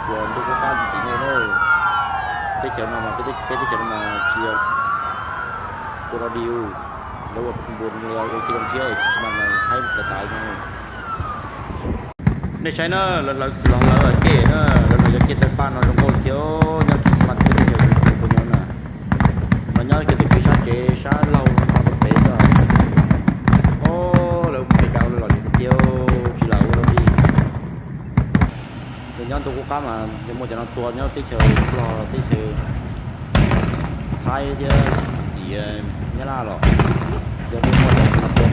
Ua ntuj qub qab tim nej na. Teb chaws no mas peb teb chaws no mas tsis yog ua rau dig, lawv ua npus ua ci loo thiab tsis mas haib tas tas no. Nej saib na, lawv hlawv los lawv ceg na, lawv hlawv cov ceg tawg paj no zoo nkauj tiag, nyob Christmas peb teb chaws kuv nyob na. Los nyob kiag tus kwv sab tsev sab laug no rau pem xwb. Os, lawv Meskas los zem tiag tiag, tsis lam ua rau dig. Ces nyob ntuj qub qab mas yog muaj cov no tua nyob teb chaws Nplog, teb chaws Thaib thiab tim Nyab Laj los, yog muaj cov no tua,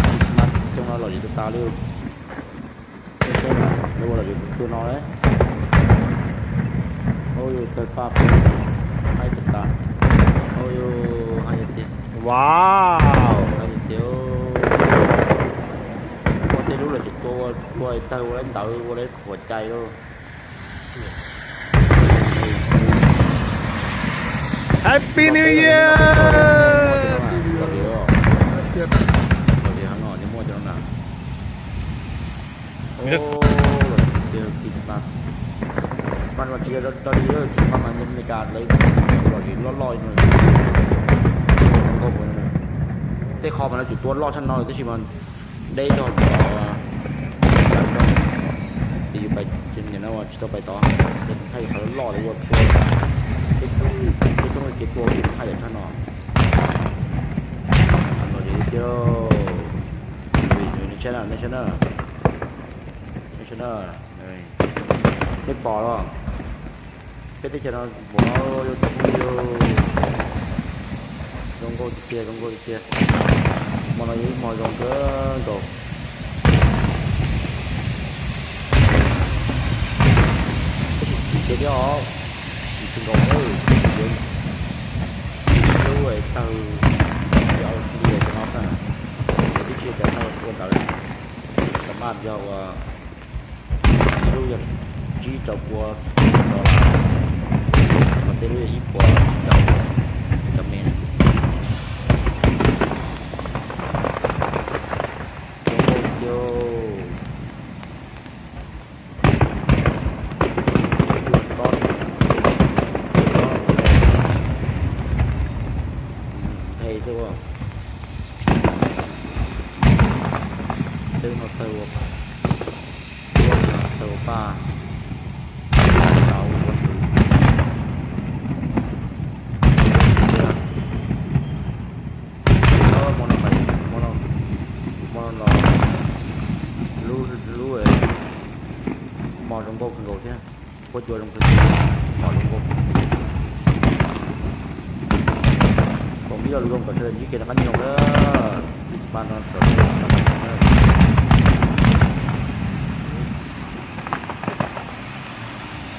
Christmas xyoo no lom zem tas tas li. Lawv ua lom zem tus no, ua yus tawg paj, haib tas tas, ua yus haib tiag tiag, haib tiag tiag. Muaj tej lub lom zem tua ua tawg ua lawv ntawv ua lawv huam cai lauj. Happy New Year! Lom zem heev no, muaj cov no na. Christmas, Christmas mas tsis yog dog dig, Christmas mas Meskas lawv lom zem loj loj no. Tej qho mas lawv tseem tua loj tshaj no tab sis mas deb zog, ces yus pais tsis tau pais tod, ces thaij qhov loj loj ua tua, peb coob kev tua ces thaij yam tshaj no. Lom zem tiag, nej saib na, nej saib na, nej saib na, nej pom los? Peb teb chaws no npaum no yuav tau phooj ywg, zoo nkauj tiag tiag, zoo nkauj tiag tiag. Hmo no yog ib hmo zoo kawg nkaus. Tab sis chim kiag thiab os, chim kawg nkaus, lub tawg, cov Australia cov no na, cov tib tsis cov no ua ntawd, cov maj yog ua ib lub yog tsib rau pua dollar, mas tej lub yog ib puas caum, cov me. Zoo nkauj tiag. Nthe xwb ua. Twb no tawg ua, tawg ua paj, tau ua tus. Hmo no, hmo no los lub, lub hmo zoo nkauj kawg nkaus thiab, huab cua zoo kawg, hmo zoo nkauj. Foom ib lo lus zoo kom sawv daws ntsib kev noj qab nyob zoo na. Xis mas no kom sawv daws noj qab nyob zoo na.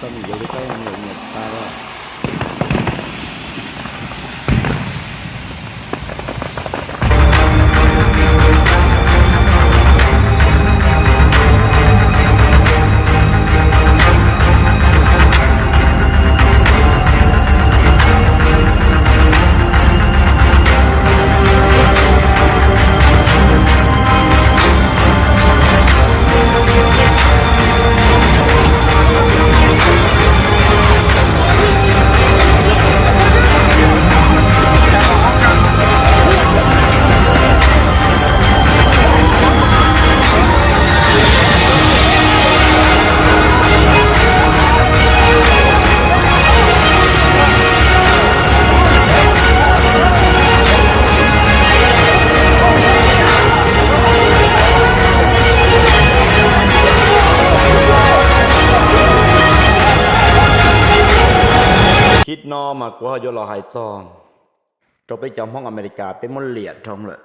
Txoj me yuav li koj me nyuam tas lawm. Tib no mas kuv ho yuav los hais txog rau peb cov Hmoob Amelikas peb muab liam dhau lawm.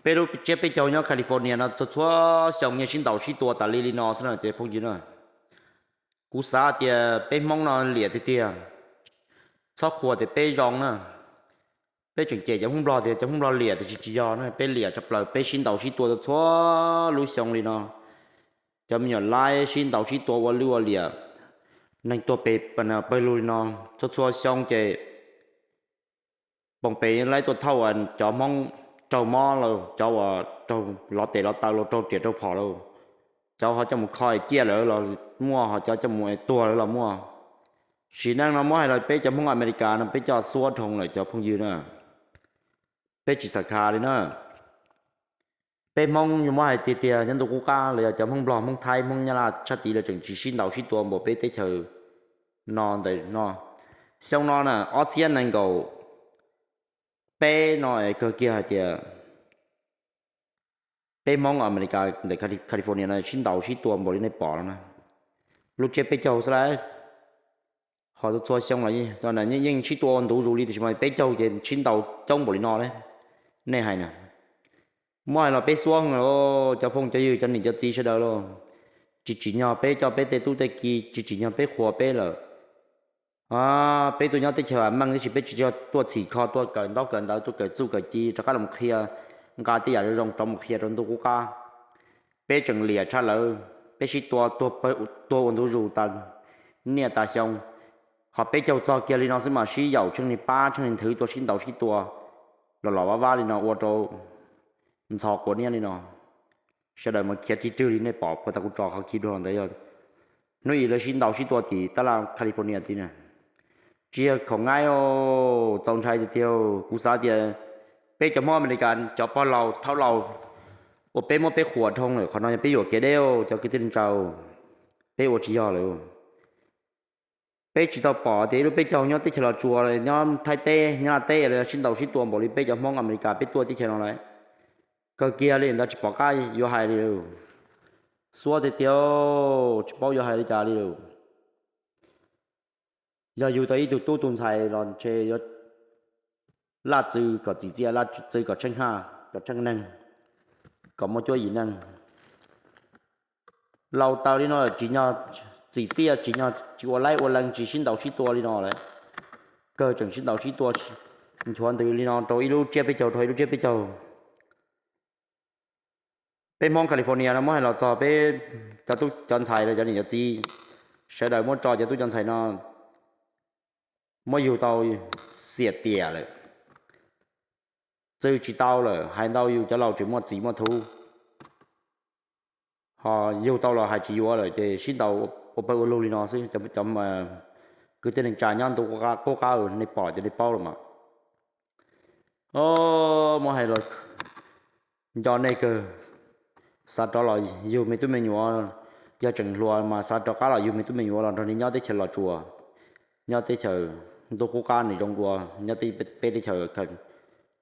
Peb lub tsiab peb caug nyob California no txhua txhua xyoo nyias sib ntaus sib tua tas li li no xwb na ces phooj ywg na. Kuv xav tias peb Hmoob no liam tiag tiag, txhob qhuas tias peb zoo na. Peb tseem cem cov Hmoob Nplog tias cov Hmoob Nplog liam tiam sis tsis yog na, peb liam tshaj plaws, peb sib ntaus sib tua txhua lub xyoo li no. Cov me nyuam laib sib ntaus sib tua ua lwj ua liam, neeg tuag pes pawg lug li no, txhua txhua xyoo ces Poom Pes laib tuaj thauj cov Hmoob raug mob lauj, cov uas raug lov tes lov taw lauj, raug riam raug phom lauj. Cov ho coj mus kho es ciaj lawm los muaj, ho cov coj mus es tuag lawm los muaj. Sim neej no muab hais los peb cov Hmoob Amelikas no peb coj xuab dhoo lawm cov phooj ywg na. Peb tsis xam kha li na. Peb Hmoob yuav muab hais tiag tiag nyob ntuj qub qab los yog cov Hmoob Nplog, Hmoob Thaib, Hmoob Nyab Laj sab tid lawv tseem tsis sib ntaus sib tua npaum peb teb chaws no ntawm no. Xyoo no na ob txhiab nees nkaum peb no es kawg kiag hais tias peb Hmoob Amelikas ntawm California no sib ntaus sib tua npaum li nej pom no na. Lub tsiab peb caug xwb las, ho txhua xyoo los yeej sib tua ua ntu zus li tiam sis mas peb caug ces sib ntaus coob npaum li no li. Nej hais na, muab hais los peb xuab heev lawm cov phooj cov ywg cov niam cov txiv sawv daws lauj. Tsis tsim nyog peb coj peb tej tub tej ki, tsis tsim nyog peb qhuas peb lawm. Peb tuaj nyob teb chaws meej tab sis peb tsis yog tuaj txhim kho tuaj kawm ntaub kawm ntawv tuaj kawm txuj kawm ci rov qab los qhia, nqa tej yam zoo zoo rov mus qhia rau ntuj qub qab. Peb tseem liam tshaj lawv, peb sib tua tuag ua ntu zus tas niaj tas xyoo. Ho peb caug txog kiag li no xwb mas sib yaum tsheej li pab tsheej li nthwv tuaj sib ntaus sib tua los los vaj vab li no ua rau ntxhov quav niab li no. Sawv daws mas khiav tig rwg li nej pom puag ta kuv tso qhov khi dua ntawd yog hnub ib lawv sib ntaus sib tua tim tab laj California tid na. Tsis yog khaum nqaij, txaus ntshai tiag tiag. Kuv xav tias peb cov Hmoob Amelikas cov pog laus thaub laus uas peb muab peb qhuas dhau lawm, qhov no yog peb yuam kev deb cov kwv tij neej tsa, peb ua tsis yog lawm. Peb tsis tau pom tias ib lub peb caug nyob teb chaws Los Tsuas, nyob Thaib teb, nyob Nyab Laj teb los sib ntaus sib tua npaum li peb cov Hmoob Amelikas peb tuaj teb chaws no lawm. Kawg kiag li ntawd tsis pom qab yuav hais li. Xuab tiag tiag, tsis paub yuav hais li cas li. Yog yug tau ib tug tub tus ntxhais los ntshe yuav laj txw kom txim txiaj, laj txw kom tsheej haj, kom tsheej neeg, kom muaj cuab yim neeg. Laus taws li no lawm tsim nyog txim txiaj, tsim nyog tsis ua laib ua lees, tsis sib ntaus sib tua li no lawm. Kawg tseem sib ntaus sib tua nchuav ntws li no rau ib lub tsiab peb caug rau ib lub tsiab peb caug. Peb Hmoob California no muab hais los txog peb cov tub cov ntxhais los cov niam cov txiv, sawv daws muab tso cov tub cov ntxhais no muab yug tau xiam tiam lawm, txw tsis tau lawm, hais ntau yus cov laus tseem muaj txiv muaj tub, ho yug tau los hais tsis yuav lawm ces sib ntaus ua pawg ua lug li no xwb. Cov kwv tij neej tsa nyob ntuj qub qab nej pom ces nej paub los mas. Muab hais los nco nej kawg, xav rov los yug me tub me nyuam, yog tseem hluas mas xav rov qab los yug me tub me nyuam los nrog nej nyob teb chaws Los Tsuas, nyob teb chaws ntuj qub qab nws zoo dua nyob peb teb chaws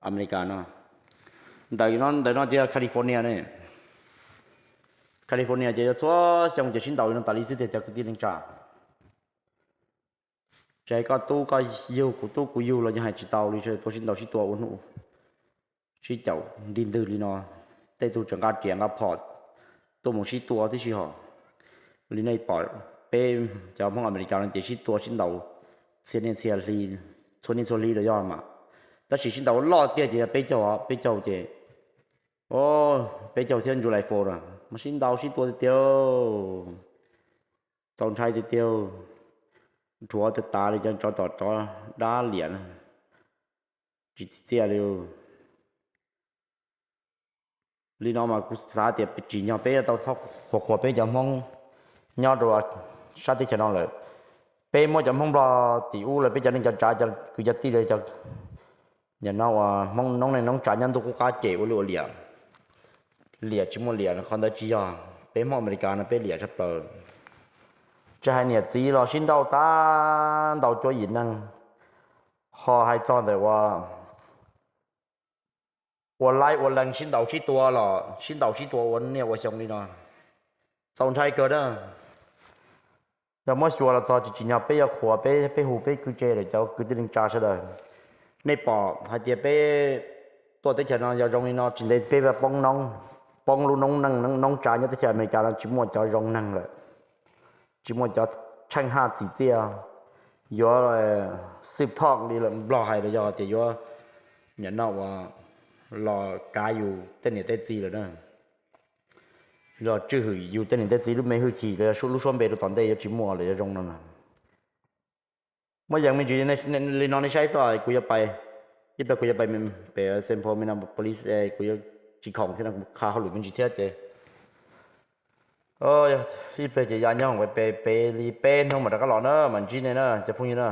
Amelikas no. Ntawm no, ntawm no ces yog California ne. California ces yog txhua xyoo ces sib ntaus li no tas li xwb tiag cov kwv tij neej tsa. Tsis hais koj tub koj yug, kuv tub kuv yug los yeej hais tsis tau li, tuaj sib ntaus sib tua ua hnub sib caum nti ntwg li no. Tej tug tseem nqa riam nqa phom tuaj mus sib tua tib si hos. Li nej pom peb cov Hmoob Amelikas no ces sib tua sib ntaus txhia niaj txhia hli, txhua niaj txhua hli los yog mas, tab sis sib ntaus loj tiag ces yog peb caug, peb caug ces, peb caug thiab July Fourth no mas sib ntaus sib tua tiag tiag. Txaus ntshai tiag tiag. Rhuav tas tas li cov tsov tom tsov dab liam, tsis txi txiaj li. Li no mas kuv xav tias tsim nyog peb yuav tau txhob qhuas qhuas peb cov Hmoob nyob rau sab teb chaws no lawm. Peb muab cov Hmoob Nplog tim ub los peb cov neej cov tsav cov kwv cov tij los cov, nim no uas Hmoob noob neej noob tsav nyob ntuj qub qab cem ua luj ua liam, liam tsis muaj liam, qhov ntawd tsis yog. Peb Hmoob Amelikas no peb liam tshaj plaws. Tsis hais niam txiv los sib nrauj tag, ntau cuab yim neeg, ho hais txog ntawm uas ua laib ua lees sib ntaus sib tua los sib ntaus sib tua ua niaj ua xyoo li no, txaus ntshai kawg na. Yog muab xyuas los txog tsis tsim nyog peb yuav qhuas peb, peb hu peb kwv tse lawm cov kwv tij neej tsa sawv daws. Nej pom hais tias peb tuaj teb chaws no yog zoo li no tsis ntev peb poob noob, poob lub noob neej noob tsav nyob teb chaws Amelikas no tsis muaj cov zoo neeg lawm, tsis muaj cov tsheej haj txim txiaj, yuav xwb thoj li lawm Nplog hais los yog tias yuav nim no uas los kav yus tej niam tej txiv lawm na. Los tswj hwm yus tej niam tej txiv lub me hwj chim los yog lub suab npe rau tom ntej yuav tsis muaj lawm, yuav zoo no na. Muaj yees me ntsis li no nej saib xwb, kuv yuav pais, ib pliag kuv yuav pais pem Saint Paul Minneapolis, kuv yuav tsis khoom thiab no, kuv qha hauj lwm me ntsis thiab ces Yog ib pliag ces ya nyob pem pem li peb hnub mam rov qab los na, mam ntsib nej na cov phooj ywg na.